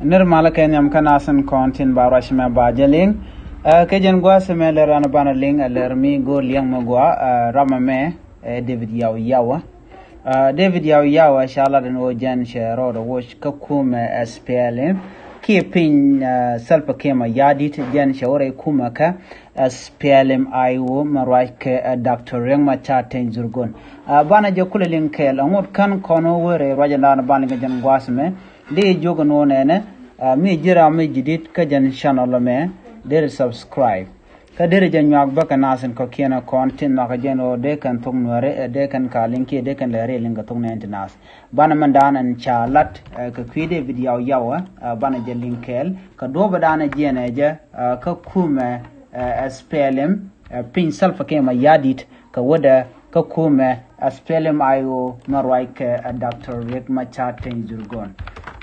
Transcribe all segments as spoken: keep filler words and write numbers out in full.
Nir malä kɛ nhiam kä nasin kɔn tin ba ruac mɛ ba jɛ liŋ. Ɛ, kɛ jɛn gua̱a̱th mɛ lɛr an banɛ liŋ, ɛ, lɛr mi go̱o̱r liɛŋ mɛ gua, ɛ, ramɛ mɛ, ɛ, David Yaw Yaw. Ɛ, David Yaw Yaw, ɛ, ca lat ɛn ɣöö jɛn cɛ rɔɔdɛ woc kä kumɛ, ɛ, S P L M. Kiɛ piny, ɛ, Salva Kiir Mayardit, jɛn cɛ wä rɛy kumɛ kä, ɛ, S P L M I O mɛ ruac kɛ, ɛ, Doctor Riek Machar Teny Dhurgon. Ɛ, banɛ jɛ kulɛ liŋ kɛɛl, ɛ, ŋot kän kɔn wä wä rɛy ruac ɛn daan banɛ liŋ kɛ jɛn gua̱a̱th mɛ. Di jiök ɛn ɣöö nɛnɛ, ɛ, mi ji̱ ram mi ji̱ di̱t kä jɛn channel ɛmɛ, deri subscribe. Kä deri jɛ nyuak bä kɛ nasin kɔ̱kiɛn ɛ kɔn tin nhɔakä jɛn ɣöö dee kɛn thok nuääri, ɛ, dee kɛn ka liŋ kiɛ dee kɛn lɛ ri liŋ kɛ thok nɛn ti nath. Banɛ mɛn daan ɛn ca lat, ɛ, kɛ kui̱ David Yaw Yaw, ɛ, banɛ jɛ liŋ kɛɛl. Kɛ duɔ̱ɔ̱p ɛ daan ɛ jiɛn ɛ jɛ, ɛ, kä kumɛ, ɛ, S P L M, ɛ, piny Salva Kiir Mayardit, kɛ wädɛ kä kumɛ, ɛ, S P L M I O mɛ ruac kɛ, ɛ, Doctor Riek Machar Teny Dhurgon.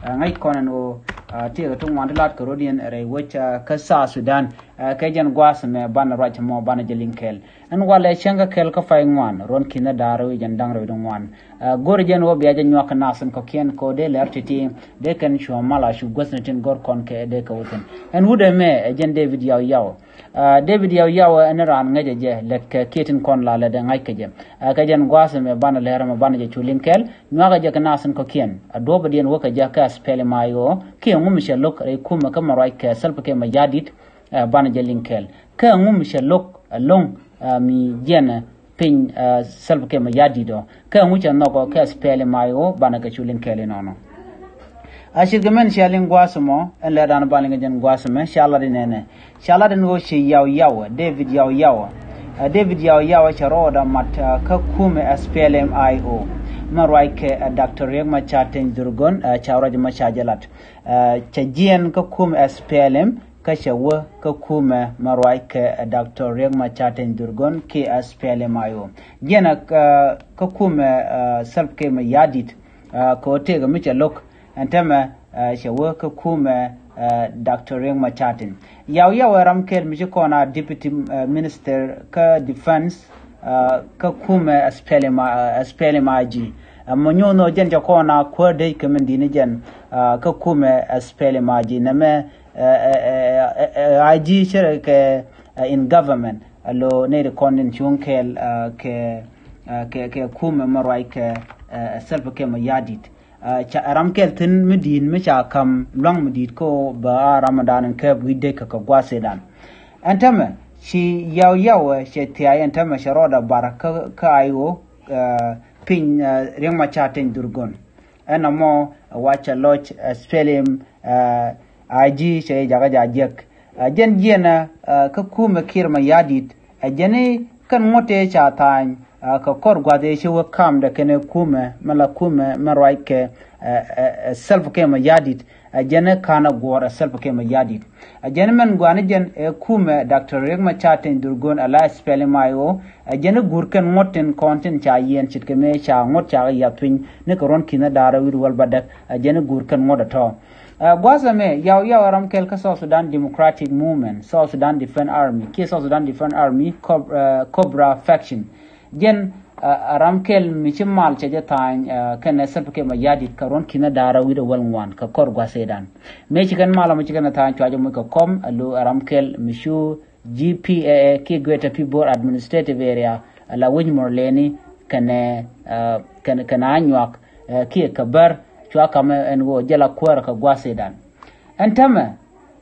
Ɛ, ŋäc kɔn ɛn ɣöö, ɛ, tiɛɛkɛ ti ŋuan ti lat kɛ rɔ̱diɛn rɛy wec, ɛ, kä South Sudan, ɛ, kɛ jɛn gua̱a̱th mɛ banɛ ruac mɔ banɛ jɛ liŋ kɛɛl. Ɛn walɛ cäŋ kä kɛl kä pay ŋuan, ruɔ̱n ki̱n ɛ da̱r wi̱c ɛn da̱ŋ rɛw di ŋuan. Ɛ, go̱r jɛn wä bia jɛ nyuak kɛ nasin kɔ̱kiɛn kɛ ɣöö dee lɛr ti̱ti̱, dee kɛn cuɔ̱ɔ̱ŋ mal a cu guäthni tin go̱r kɔn kɛ dee kɛ wä thi̱n. Ɛn wut ɛmɛ, ɛ jɛn David Yaw Yaw. Ɛ, David Yaw Yaw ɛn raan ŋäcɛ jɛ, lɛt kɛ kiɛ tin kɔn la lɛt ɛ ŋa̱c kɛ jɛ. Ɛ, kɛ jɛn gua̱a̱th ɛmɛ banɛ lɛr ɛmɛ banɛ jɛ cu liŋ kɛɛl, nyuakɛ jɛ kɛ nasin kɔ̱kiɛn. Ɛ duɔ̱ɔ̱p ɛ diɛn wä kɛ jɛ kä S P L M I O, kiɛ ŋu mi cɛ lo̱k rɛy kumɛ kä mɛ ruac kɛ Salva Kiir Mayardit, ɛ, banɛ jɛ liŋ kɛɛl. Kä ŋu mi cɛ lo̱k, ɛ, lo̱ŋ, ɛ, mi jiɛnɛ piny, ɛ, Salva Kiir Mayardit ɔ. Kä ŋu cɛ nhɔk ɔ kä S P L M I O, banɛ kɛ cu liŋ kɛɛl inɔnɔ. A ce̱tkɛ mɛn cia liŋ gua̱a̱th mɔ, ɛn lɛ dan ba liŋ kɛ jɛn gua̱a̱th mɛ, cia lat inɛnɛ. Ca lat in ɣöö ci Yaw Yaw, David Yaw Yaw. Ɛ, David Yaw Yaw cɛ rɔɔdɛ mat, ɛ, kä kumɛ S P L M I O. Mɛ ruac kɛ, ɛ, Doctor Riek Machar Teny Dhurgon, ɛ, ca ruac mɔ ca jɛ lat. Ɛ, cɛ jiɛn kä kumɛ S P L M, kä cɛ wä kä kumɛ mɛ ruac kɛ, ɛ, Doctor Riek Machar Teny Dhurgon kiɛ S P L M I O. Jiɛn ɛ, ɛ, kä kumɛ, ɛ, Salva Kiir Mayardit, ɛ, kɛ ɣöö tëëkɛ mi cɛ lo̱k, ɛn täämɛ, ɛ, cɛ wä kä kumɛ, ɛ, Doctor Riek Machar Teny. Yaw Yaw ɛ ram kɛl mi ci kɔn a deputy, ɛ, minister kä defense, ɛ, kä kumɛ S P L M, ɛ, S P L M I G. Ɛ, mɔ nyo̱o̱n ɔ jɛn cɛ kɔn a kuäär dec kɛ min di̱t ni jɛn, ɛ, kä kumɛ S P L M I G. Nɛmɛ, ɛ, ɛ, ɛ, ɛ, ɛ, I G cɛ rɛ kɛ, ɛ, in government. Alo nɛy ti kɔn in cuŋ kɛɛl, ɛ, kɛ, ɛ, kɛ, kɛ kumɛ mɛ ruac kɛ, ɛ, Salva Kiir Mayardit. Ɛ, ca ram kɛl thi̱n mi di̱i̱t mi ca ka̱m lua̱ŋ mi di̱i̱t kä ɣöö bɛ a ram dan in kääp wi̱cdɛ kɛ kɛ gua̱a̱th ëëdan. Ɛn täämɛ ci Yaw Yaw, ɛ, cɛ thia̱a̱c ɛn täämɛ cɛ rɔɔdɛ bar kä, kä I O, ɛ, piny, ɛ, Riek Machar Teny Dhurgon. Ɛn ɛmɔ, ɛ, wa cɛ lɔc, ɛ, S P L M, ɛ, I G cɛ jakä ja̱ jiäk. Ɛ, jɛn jiɛn, ɛ, kä kumɛ Kiir Mayardit, ɛ, jɛn i̱ kɛn ŋuɔ̱t tëë ca tha̱a̱ny, ɛ, kɛ kɔr gua̱th ëë ci wä kamdɛ kɛnɛ kumɛ mɛ la kumɛ mɛ ruac kɛ, ɛ, ɛ, ɛ, Salva Kiir Mayardit. Ɛ, jɛn i̱ ka̱n ɛ guɔ̱ɔ̱r ɛ Salva Kiir Mayardit. Ɛ, jɛn i̱ mɛn gua̱a̱ni jɛn ɛ kumɛ Doctor Riek Machar Teny Dhurgon ala S P L M I O. Ɛ, jɛn i̱ guur kɛn ŋuɔ̱t tin kɔn tin ca yiɛn ce̱tkɛ mëë ca ŋuɔ̱t ca kɛ yath piny ni kɛ ruɔ̱n ki̱n ɛ da̱r ɛ wi̱r wäl bädäk. Ɛ, jɛn i̱ guur kɛn ŋuɔ̱t ɛ tɔ̱. Ɛ, gua̱a̱th ɛmɛ, Yaw Yaw ɛ ram kɛl kä South Sudan Democratic Movement, South Sudan Defense Army, kiɛ South Sudan Defense Army, Cob-, ɛ, Cobra Faction. Jɛn, ɛ, ɛ ram kɛl mi ci mal cɛ jɛ tha̱a̱ny, ɛ, kɛnɛ Salva Kiir Mayardit kɛ ruɔ̱n ki̱n ɛ da̱r ɛ wi̱r ɛ wäl ŋuan kɛ kɔr gua̱a̱th ëëdan. Mëë ci kɛn mal ɛmɔ ci kɛn ɛ tha̱a̱ny cua jɛ moc kɛ kɔm, alo ɛ ram kɛl mi cu G P A A kiɛ Greater Pibor Administrative Area, ala wi̱c Murleni kɛnɛ, ɛ, kɛnɛ, kɛnɛ Anyuak, ɛ, kiɛ kɛ Bär, cua kamɛ ɛn ɣöö jɛ la kuäärä kɛ gua̱a̱th ëëdan. Ɛn täämɛ,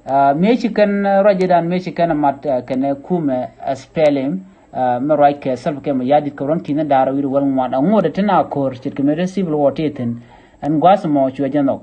ɛ, mëë ci kɛn, ɛ, ruac ëëdan mëë ci kɛn ɛ mat, ɛ, kɛnɛ kumɛ S P L M, ɛ, mɛ ruac kɛ Salva Kiir Mayardit kɛ ruɔ̱n ki̱n ɛ da̱r ɛ wi̱r wäl ŋuan. Ɛ ŋuɔ̱t ɛ tin a ko̱r ce̱tkɛ mëë te civil war tëë thi̱n. Ɛn gua̱a̱th ɛmɔ cuɛ jɛ nhɔk.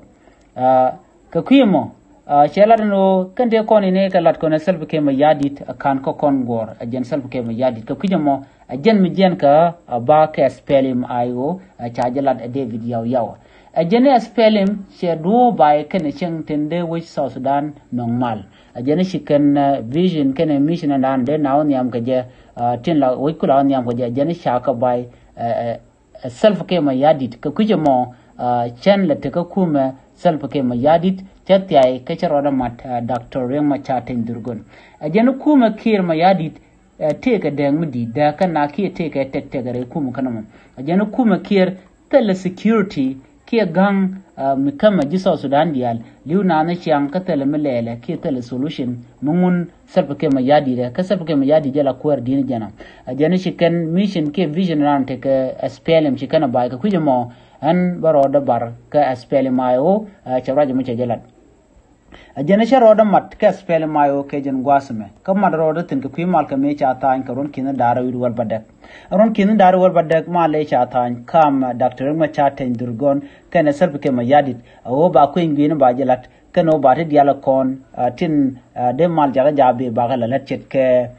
Ɛ, kɛ kui̱ ɛmɔ, ɛ, cɛ lat ɛn ɣöö kɛn tëë kɔn in ɛ kɛ lat kɔn ɛ Salva Kiir Mayardit ɛ ka̱n kä kɔn guɔ̱ɔ̱r ɛ jɛn Salva Kiir Mayardit. Kɛ kui̱ ɛmɔ, ɛ jɛn mi jiɛn kä ɛ ba kɛ S P L M I O, ɛ ca jɛ lat ɛ David Yaw Yaw. Ɛ jɛn ɛ S P L M cɛ duɔ̱ɔ̱p bay kɛnɛ cäŋ tin dee wec South Sudan nɔŋ mal. Ɛ jɛn ci kɛn, ɛ, vision kɛnɛ mission ɛn daan dee na wä nhiam kɛ jɛ, ɛ, tin la wec ku la wä nhiam kɛ jɛ, ɛ jɛn ca kɛ bay, ɛ, ɛ, Salva Kiir Mayardit. Kɛ kui̱c ɛmɔ, ɛ, cɛn lɛ tekä kumɛ Salva Kiir Mayardit, cɛ thiay kä cɛ rɔɔdɛ mat, ɛ, Doctor Riek Machar Teny Dhurgon. Ɛ jɛn kumɛ Kiir Mayardit, ɛ, tëëkɛ dääk mi di̱i̱t, dääk kä na kiɛ tëëkɛ tɛk tɛk rɛy kumɛ kä nɔmɔ. Ɛ jɛn kumɛ Kiir thilɛ security kiɛ ga̱ŋ, Mi kämɛ ji̱ South Sudan diaal li̱w naath ni ciaŋ kä thilɛ mi lɛɛlɛ kiɛ thilɛ solution mi ŋun Salva Kiir Mayardit ɛ, kä Salva Kiir Mayardit jɛ la kuäär di̱n jɛn ɔ. Ɛ jɛn ci kɛn mission kiɛ vision ran tekɛ S P L M ci kɛn ɛ ba̱a̱c kɛ kui̱c ɛmɔ. Ɛn bä rɔɔdɛ bar kɛ S P L M I O, cɛ ruac ɛmɔ cɛ jɛ lat. Ɛ jɛn cä rɔɔdɛ mat kɛ S P L M I O kɛ jɛn gua̱a̱th ɛmɛ. Kä mat rɔɔdɛ thi̱n kɛ kui̱ mal kɛ mëë ca tha̱a̱ny kɛ ruɔ̱n ki̱n da̱rä wi̱i̱ wäl bädäk. Ruɔ̱n ki̱n da̱rä wi̱i̱ wäl bädäk mal lɛ ca tha̱a̱ny kam Doctor Riek Machar Teny Dhurgon kɛnɛ Salva Kiir Mayardit. A ɣöö ba kueny gui̱n ba jɛ la̱t kɛn ɣöö ba ti diaal kɔn tin dee mal jakä ja̱a̱ bi bakä la la̱t ce̱tkɛ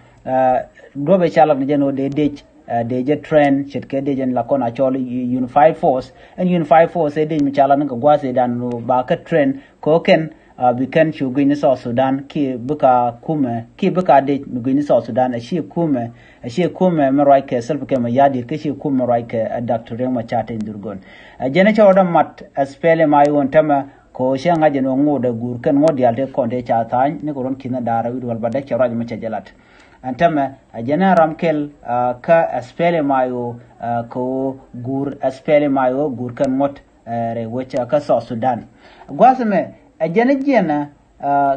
duɔ̱pɛ ca lat ni jɛn ɣöö dee dec dee jɛ train ce̱tkɛ dee jɛn la kɔn a cɔl Unified Force. Ɛn Unified Force ɛ dec mi ca lat ni kɛ gua̱a̱th ëëdan ɣöö ba kä train kɛ ɣöö kɛn bi kɛn cu gui̱ny ni South Sudan kiɛ bika kumɛ kiɛ bika dec mi gui̱ny ni South Sudan. A ciɛ kumɛ a ciɛ kumɛ mi ruac kɛ Salva Kiir Mayardit kä ciɛ kumɛ mi ruac kɛ a Doctor Riek Machar Teny Dhurgon. A jɛn cä rɔɔdɛ mat S P L M I O ɛn tämɛ kɛ ɣöö cä ŋa̱c ɛn ɣöö ŋot ɛ guur kɛn ŋot diaal tëë kɔn tëë ca tha̱a̱ny ni kɛ ruɔ̱n ki̱n da̱rä wi̱i̱ wäl bädäk cɛ ruac ɛmɔ cɛ jɛ lat. Ɛn tämɛ a jɛn ram kɛl kä S P L M I O kɛ ɣöö guur S P L M I O guur kɛn ŋot rɛy wec kä South Sudan. Gua̱a̱th ɛmɛ ɛ jɛn jiɛn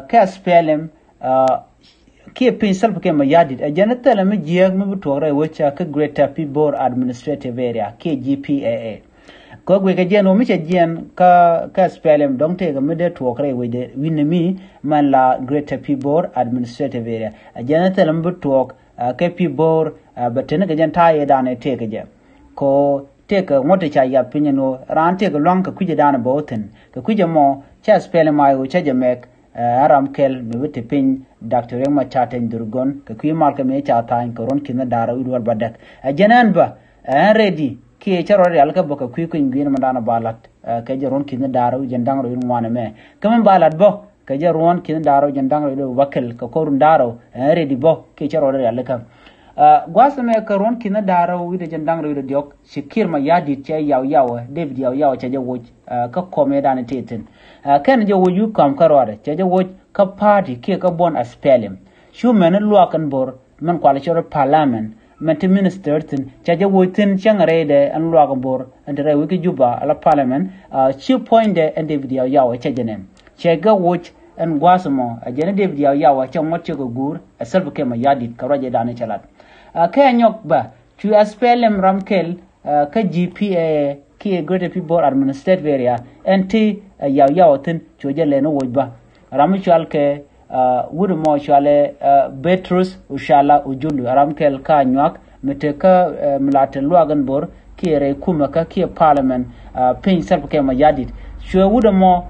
kä S P L M kiɛ piny Salva Kiir Mayardit ɛ jɛn thilɛ mi jiääk mi bi tuɔɔk rɛy wec kä Greater Pibor Administrative Area kiɛ G P A A. Kɛ guic kɛ jiɛn ɣöö mi cɛ jiɛn kä kä S P L M dɔ̱ŋ tëëkɛ mi dee tuɔɔk rɛy wec wi̱n mi mɛn la Greater Pibor Administrative Area. Ɛ jɛn thilɛ mi bi tuɔɔk kɛ Pibor bɛ teni kɛ jɛn ta̱a̱ yɛ da̱a̱n ɛ tëëkɛ jɛ. Kɛ ɣöö tëëkɛ ŋuɔ̱t ti ca yath piny ɛn ɣöö raan tëëkɛ lua̱ŋ kɛ kui̱c ɛ da̱a̱n ɛ bɛ wä thi̱n kɛ kui̱c ɛmɔ cä S P L M I O cä jɛ mɛk. Ɛ ram kɛl mi bi ti piny Doctor Riek Machar Teny Dhurgon kɛ kui̱ mal kɛ mëë ca tha̱a̱ny kɛ ruɔ̱n ki̱n da̱rä wi̱i̱ wäl bädäk. Ɛ jɛn ɛn bä ɛ ɛn ready kiɛ cä rɔ rial kä bä kɛ kui̱ kui̱ny gui̱n mi da̱a̱n ɛ ba la̱t kɛ jɛ ruɔ̱n ki̱n da̱rä wi̱i̱ jɛn da̱ŋ rɔ wi̱i̱ ŋuan ɛmɛ. Kä mi ba la̱t bä kɛ jɛ ruɔ̱n ki̱n da̱rä wi̱i̱ jɛn da̱ŋ rɔ wi̱i̱ bä kɛl kɛ kor run da̱rä ɛ ɛn ready bä kiɛ cä rɔ rial kä. Gua̱a̱th ɛmɛ kɛ ruɔ̱n ki̱n da̱rä wi̱i̱ jɛn da̱ŋ rɔ wi̱i̱ diɔ̱k ci Kiir Mayardit cɛ Yaw Yaw ɛ David Yaw Yaw cɛ jɛ woc kä kɔmɛ dan tëë thi̱n. Kɛn jɛ woc wi̱i̱ kɔm kä ruaadɛ cɛ jɛ woc kä party kiɛ kä buɔn S P L M. Cu mɛn luaak ɛn bo̱r mɛn kual cɔl parliament mɛn ti minister thi̱n cɛ jɛ woc thi̱n cäŋ rɛydɛ ɛn luaak ɛn bo̱r ɛn ti rɛy wec kä Juba ala parliament. Ci puɔ̱nydɛ ɛn David Yaw Yaw cɛ jɛ nɛn cɛ gɛ woc ɛn gua̱a̱th ɛmɔ ɛ jɛn David Yaw Yaw cɛ ŋuɔ̱t cɛ kɛ guur ɛ Salva Kiir Mayardit kɛ ruac ɛ dan cɛ lat. Kɛ nyɔk bä cu S P L M ram kɛl kä G P A A kiɛ Greater Pibor Administrative Area ɛn ti Yaw Yaw thi̱n cu jɛ lɛn woc bä. Ram mi cual kɛ wut mɔ cualɛ Petrus Ushala Ujulu ram kɛl kä Anyuak mi te kä mi la te luaak ɛn bo̱r kiɛ rɛy kumɛ kä kiɛ parliament piny Salva Kiir Mayardit. Cuɛ wut ɛmɔ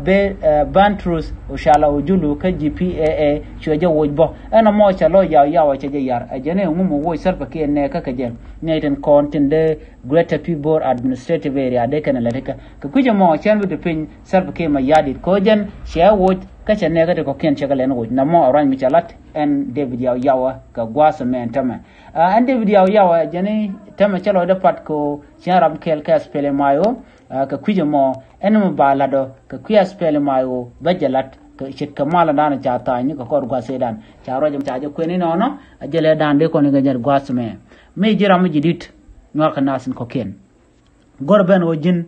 bɛ Petrus Ushala Ujulu kä G P A A cuɛ jɛ woc bä. Ɛn ɛmɔ cɛ lɔ Yaw Yaw cɛ jɛ yar ɛ jɛn ɛ ŋum woc Salva Kiir nɛ kä kɛ jɛ nɛ tin kɔn tin dee Greater Pibor Administrative Area dee kɛn ɛ lɛ ti kä kɛ kui̱c ɛmɔ cɛn bi ti piny Salva Kiir Mayardit kɛ jɛn cɛ woc kä cɛ nɛ kä ti kɔkiɛn cɛ kɛ lɛn woc na mɔ ɛ ruany mi cɛ lat. Ɛn David Yaw Yaw kɛ gua̱a̱th ɛmɛ ɛn tämɛ. Ɛn David Yaw Yaw jɛn tämɛ cɛ lɔcdɛ pat kɛ cɛn ram kɛl kɛ S P L M I O. Kɛ kui̱c ɛmɔ ɛn mi ba lat ɔ kɛ kui̱ S P L M I O bä jɛ lat kɛ ce̱tkɛ mal ɛn dan ca tha̱a̱ny ni kɛ kɔr gua̱a̱th ëëdan ca ruac ɛmɔ ca jɛ kuɛn inɔnɔ. A jɛ lɛ dan dee kɔn ikɛ jɛn gua̱a̱th ɛmɛ. Mi ji̱ ram mi ji̱ di̱t nyuak kɛ nath in kɔ̱kiɛn. Go̱r ben ɣöö ji̱n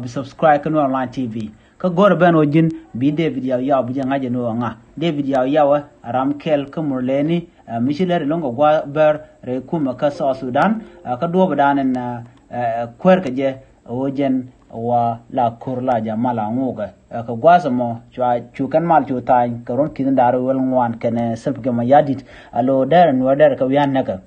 bi subscribe kä Nuer Online T V. Kä go̱r ben ɣöö ji̱n bi David Yaw Yaw bi jɛ ŋa̱c ɛn ɣöö ŋa David Yaw Yaw ɛ ram kɛl kä Murleni mi ci lɛr ilɔ̱ŋ kɛ gua̱a̱th bɛr rɛy kumɛ kä South Sudan. Kä duɔ̱ɔ̱p dan ɛn kuäär kɛ jɛ ɣöö jɛn wa la ko̱r la jɛ mal a ŋuukɛ. Kɛ gua̱a̱th ɛmɔ cua cu kɛn mal cu tha̱a̱ny kɛ ruɔ̱n ki̱n da̱r wel ŋuan kɛnɛ Salva Kiir Mayardit. A lo̱o̱ dɛr ɛn wä dɛr kɛ wi̱i̱ an näkɛ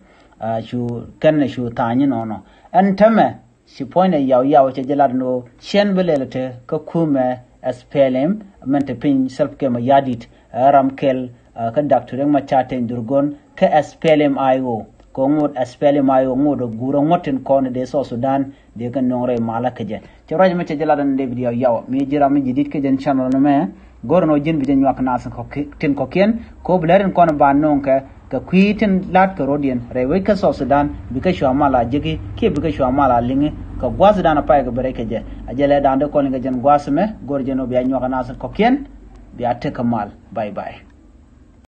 cu kɛn cu tha̱a̱ny inɔnɔ. Ɛn tämɛ ci puɔ̱nydɛ Yaw Yaw cɛ jɛ lat ni ɣöö cɛn bi lɛl te kä kumɛ S P L M mɛn te piny Salva Kiir Mayardit. Ɛ ram kɛl kä Doctor Riek Machar Teny Dhurgon kä S P L M I O kɛ ŋot S P L M I O ŋot ɛ guur ɛ ŋot tin kɔn dee South Sudan dee kɛ no̱o̱ŋ rɛy malä kä jɛ. Cɛ ruac mɛ cɛ jɛ lat ɛn David Yaw Yaw mi ji̱ ram mi ji̱ di̱t kä jɛn channel ni mɛ. Go̱r ɛn ɣöö ji̱n bi jɛ nyuak nath tin kɔ̱kiɛn kɛ ɣöö bi lɛr in kɔn ba no̱o̱ŋ kɛ kɛ kui̱ tin la̱t kɛ ro̱diɛn rɛy wec kä South Sudan bikɛ cua mal a ji̱ki kiɛ bikɛ cua mal a liŋi kɛ gua̱a̱th dan a pay kɛ bɛ rɛy kɛ jɛ. A jɛ lɛ dan dee kɔn liŋ kɛ jɛn gua̱a̱th mɛ go̱r jɛn ɣöö bia nyuak nath kɔ̱kiɛn bia tek kɛ mal. Bye bye.